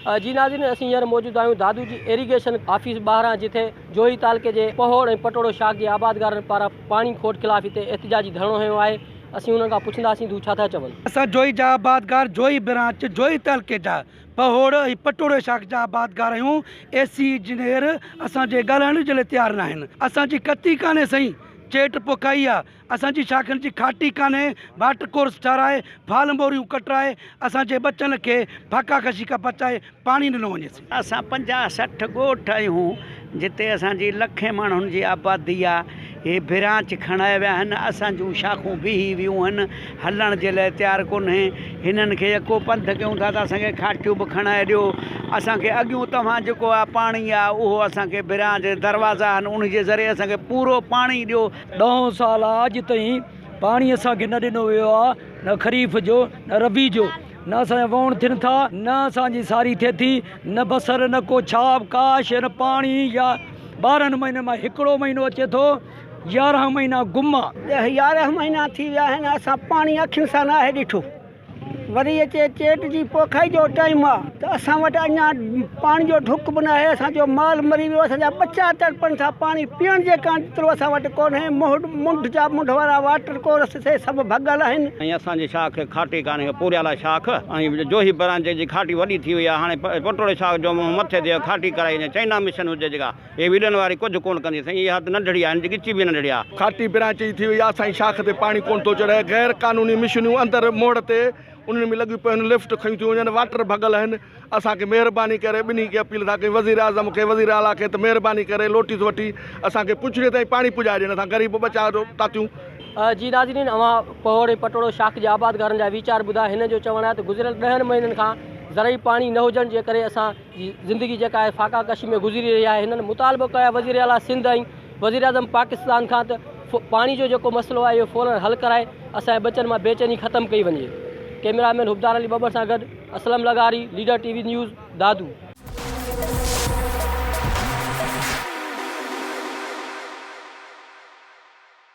جي ناظرين اسين هينئر موجود آهيون دادو جي ايريگيشن آفيس ٻاهران جتي جوهي تعلقي جي پهوڙ ۽ پٽوڙو شاخ جي آبادگارن پاران پاڻي کوٽ خلاف هتي احتجاجي ڌرڻو هنيو آهي اسين انهن کان پڇنداسين ته هو ڇا ٿا چون. اسان جوهي جا آبادگار جوهي برانچ جوهي تعلقي جا پهوڙ ۽ پٽوڙو شاخ جا آبادگار آهيون اي سي انجنيئر اسان جي ڳالهائڻ جي لاء تيار ناهن اسان جي ڪتي ڪانهي سائين چيٽ پوکائي آ اسان جي شاخن جي کاٽي ڪانهي، واٽر ڪورس ٺهرائي، ڦال موريون ڪٽرائي، اسان جي ٻچن کي فاقاڪشي کان بچائي پاڻي ڏنو وڃي سي. اسان 50 60 ڳوٺ آهيون جتي اسان جي لکين ماڻهن جي آبادي آ. هي برانچ کڻائي ويا آهن، اسان جون شاخون بيهي ويون آهن، هلڻ جي لاء تيار ڪونهي. هنن کي يڪو پنڌ ڪيون ٿا ته اسان کي کاٽيون به کڻائي ڏيو. اسان کي اڳيون توهان جيڪو آ پاڻي آ اهو اسان کي برانچ دروازا آهن انهي جي ذريعي اسان کي پورو پاڻي ڏيو. ڏهون سال آ اڄ تائين پاڻي اسان کي نه ڏنو ويو آ نه خريف جو نه ربيع جو نه اسان جا ووڻ ٿين ٿا نه اسان جي ساري ٿئي ٿي نه بصر نه ڪو ڇا ڪا شي نه پاڻي يا 12 مهينن مان هڪڙو مهينو اچي ٿو 11 مهينا گم آ. ڏهه 11 مهينا ٿي ويا آهن اسان پاڻي اکين سان ناهي ڏٺو. وري اچي چيٽ جي پوکائي جو ٽائيم آ ته اسان وٽ اڃا پاڻي جو ڍڪ به ناهي اسان جو مال مري ويو اسان جا ٻچا تڙپن ٿا پاڻي پيئڻ جي ڪانترو اسان وٽ ڪونهي منهن منڍ جا منڍ وارا واٽر ڪورس سي سڀ ڀڳل آهن. ۽ اسان جي شاخ کاٽي ڪانهي پوريالا شاخ ۽ جوهي برانچ جي کاٽي وڏي ٿي وئي آ هاڻي پٽوڙي شاخ جو منهن مٿي ٿي ويو کاٽي ڪرائي وڃي چائنا مشن هجي جيڪا هي ويڏن واري ڪجهه ڪونه ڪندي سائين اها ته ننڍڙي آهي هن جي ڳچي به ننڍڙي آهي. کاٽي برانچ جي ٿي وئي آ سائين شاخ تي پاڻي ڪونه ٿو چڙهي غير قانوني مشنيون اندر موڙ تي انهن ۾ لڳيون پيون آهن لفٽ کنيون ٿيون وڃن واٽر ڀڳل آهن اسان کي مهرباني ڪري ٻنهي کي اپيل ٿا ڪيون وزير اعظم کي وزير اعليٰ کي ته مهرباني ڪري لوٽيس وٺي اسان کي پڇڙي تائين پاڻي پڄائي ڏين اسان غريب ٻچا تاتيون. جي ناظرين اوهان پهوڙ ۽ پٽوڙو شاخ جي آبادگارن جا ويچار ٻڌا هنن جو چوڻ آهي ته گذريل ڏهن مهينن کان زرعي پاڻي نه هجڻ جي ڪري اسان جي زندگي جيڪا آهي فاقا ڪشي ۾ گذري رهي آهي هنن مطالبو ڪيو آهي وزير اعليٰ سنڌ ۽ وزيراعظم پاڪستان کان ته پاڻي جو جيڪو مسئلو آهي اهو فورن حل ڪرائي اسان جي ٻچن مان بيچيني ختم ڪئي وڃي ڪئميرا مين حبدار علي ٻٻر سان گڏ اسلم لغاري ليڊر ٽي وي نيوز دادو.